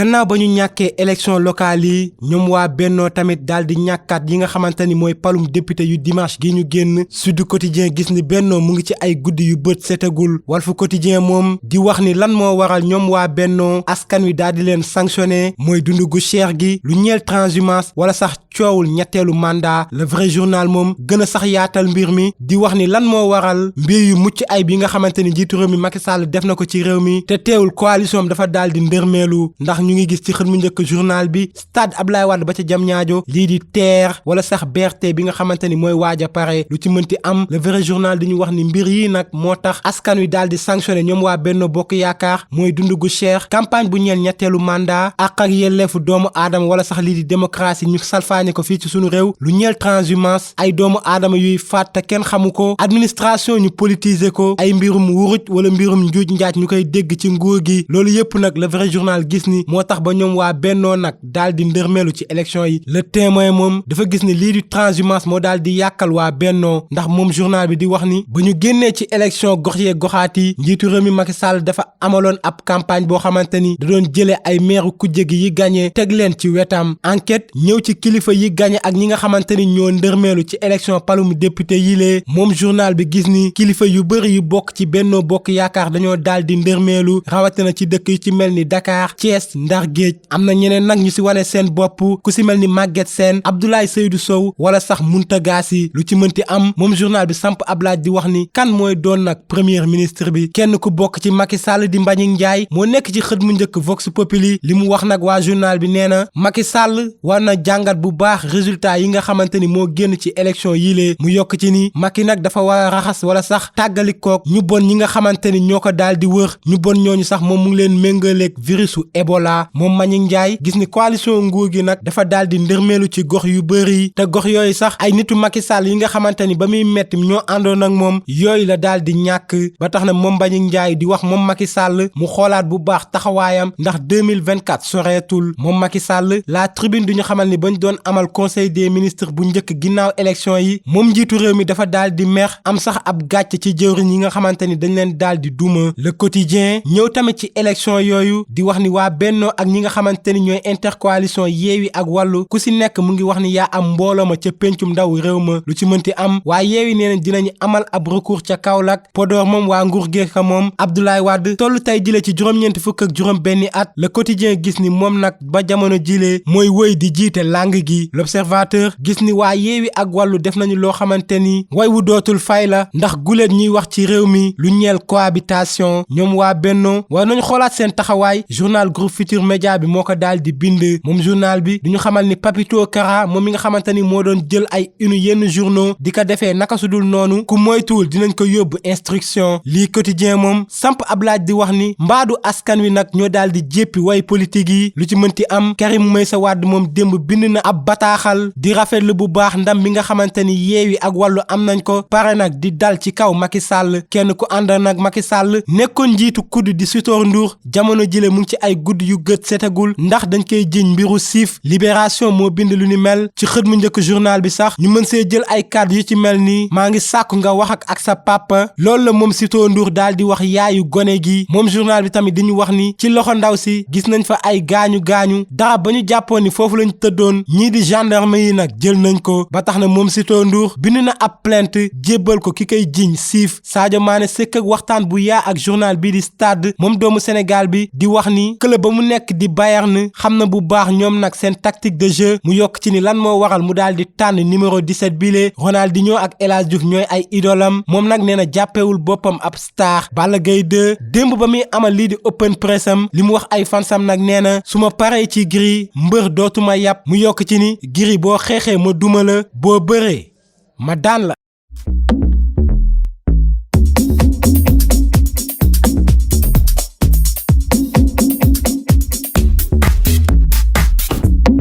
gannaaw ba ñu ñàkkee élection locale yi ñoom waa Bennoo tamit daal di ñàkkaat yi nga xamante ni mooy palum député yu dimanche gi ñu génn. Sud Quotidien gis ni Bennoo mu ngi ci ay guddi yu bët setagul. Walf Quotidien moom di wax ni lan moo waral ñoom waa Bennoo askan wi daal di leen sanctionné mooy dund gu cher gi lu ñeel transhumance wala sax coowul ñetteelu mandat. Le Vrai Journal moom gën a sax yaatal mbir mi di wax ni lan moo waral mbir yu mucc ay bi nga xamante ni njiitu réew mi Macky Sall def na ko ci réew mi te teewul coalition dafa daal di ndërmeelu ndax ñu ngi gis ci xët mu njëkk journal bi stade Abdoulaye Wade ba ca Diamniadio lii di TER wala sax BRT bi nga xamante ni mooy waaj a pare lu ci mënti am. Le Vrai Journal di ñu wax ni mbir yi nag moo tax askan wi daal di sanctionné ñoom waa Benno Bokk Yaakaar mooy dund gu cher campagne bu ñeel ñetteelu mandat ak yelleefu doomu aadama wala sax lii di démocratie ñu salfaañe ko fii ci sunu réew lu ñeel transhumance ay doomu aadama yuy faat te kenn xamu ko administration ñu politiser ko ay mbirum wuruj wala mbirum njuuj njaaj ñu koy dégg ci nguur gi loolu yëpp nag Le Vrai Journal gis ni moo tax ba ñoom waa Bennoo nag daal di ndërmeelu ci élection yi. Le Témoin moom dafa gis ni lii di transhumance moo daal di yàkkal waa Bennoo ndax moom journal bi di wax ni ba ñu génnee ci élection gox yee goxaat yi njiitu réew mi Macky Sall dafa amaloon ab campagne boo xamante ni da doon jëlee ay meeru kujje gi yi gagné teg leen ci wetam enquête ñëw ci kilifa yi gagné ak ñi nga xamante ni ñoo ndërmeelu ci élection palum député yi lee moom journal bi gis ni kilifa yu bëri yu bokk ci Benno Bokk Yaakaar dañoo daal di ndërmeelu rawatina ci dëkk yu ci mel ni Dakar Thiès Ndar Géej am na ñeneen nag ñu si wane seen bopp ku si mel ni Maguette Sène Abdoulaye Seydou Sow wala sax Mountaga Sy lu ci mënti am moom journal bi samp ab laaj di wax ni kan mooy doon nag premier ministre bi kenn ku bokk ci Macky Sall di Mbagnick Ndiaye moo nekk ci xët mu njëkk Vox Populi li mu wax nag waa journal bi nee na Macky Sall war na jàngat bu baax résultat yi nga xamante ni moo génn ci élection yi lee mu yokk ci ni Macky nag dafa war a raxas wala sax tàggalikook ñu bon ñi nga xamante ni ñoo ko daal di wër ñu bon ñooñu sax moom mu ngi leen méngaleeg virusu Ebola moom Mbagnick Ndiaye gis ni coalition nguur gi nag dafa daal di ndërmeelu ci gox yu bëri te gox yooyu sax ay nitu Macky Sall yi nga xamante ni ba muy metti ñoo àndoon ak moom yooyu la daal di ñàkk ba tax na moom Mbagnick Ndiaye di wax moom Macky Sall mu xoolaat bu baax taxawaayam ndax 2024 soreetul moom Macky Sall La Tribune du ñu xamal ni bañ doon amal conseil des ministres bu njëkk ginnaaw élection yi moom njiitu réew mi dafa daal di mer am sax ab gàcc ci jëwriñ yi nga xamante ni dañ leen daal di duma. Le Quotidien ñëw tamit ci élection yooyu di wax ni waa Bennoo ak ñi nga xamante ni ñooy intercoalition Yewwi ak Wallu ku si nekk mu ngi wax ni yaa am mbooloo ma ca péncum ndaw réew ma lu ci mënti am waa Yewwi nee nañ dinañu amal ab recours ca Kaolack Podor moom waa nguur geeka moom Abdoulaye Wade tollu tey jile ci juróom-ñeenti fukk ak juróom benni at Le Quotidien gis ni moom nag ba jamono jile mooy wëy di jiite langue gi L'Observateur gis ni waa Yewwi ak Wallu def nañu loo xamante ni way wu dootul fay la ndax guléet ñuy wax ci réew mi lu ñeel cohabitation ñoom waa Bennoo war nañu xoolaat seen taxawaay journal Groupe Futurs Médias bi moo ko daal di bind moom journal bi duñu xamal ni Papito Kara moom mi nga xamante ni moo doon jël ay une yenn journaux di ko defee naka su dul noonu ku moytuwul dinañ ko yóbbu instruction lii Quotidien moom samp ab laaj di wax ni mbaadu askan wi nag ñoo daal di jéppi way politique yi lu ci mënti am Karim Meïssa Wade moom démb bind na ab bataaxal di rafetlu bu baax ndam bi nga xamante ni Yewwi ak Wallu am nañ ko pare nag di dal ci kaw Macky Sall kenn ku ànd nag Macky Sall nekkoon njiitu kudd di Sitor Ndour jamono jile mu ngi ci ay gudd yu gët setagul ndax dañ koy jiñ mbiru siif Libération moo bind lu ni mel ci xët mu njëkk journal bi sax ñu mën see jël ay kàddu yu ci mel ni maa ngi sàkku nga wax ak sa papa loolu la moom Sitor Ndour daal di wax yaayu gone gi moom journal bi tamit di ñu wax ni ci loxo ndaw si gis nañ fa ay gaañu dara ba ñu jàppoon ni foofu lañ tëddoon ñii di gendarme yi nag jël nañ ko ba tax na moom Sitor Ndour bind na ab plainte jébbal ko ki koy jiñ siif Sadio Mané sekk ak waxtaan bu yaa ak journal bi di Stade moom doomu Sénégal bi di wax ni club ba mu nekk di Bayern xam na bu baax ñoom nag seen tactique de jeu mu yokk ci ni lan moo waral mu daal di tànn numéro 17 bile Ronaldinho ak El Hadji Diouf ñooy ay idolam moom nag nee na jàppewul boppam ab star Balla Gaye 2 démb ba muy amal lii di open press am li mu wax ay fansam nag nee na su ma paree ci Gris mbër dootuma yàpp mu yokk ci ni Gris boo xeexee ma duma la boo bëree ma daan la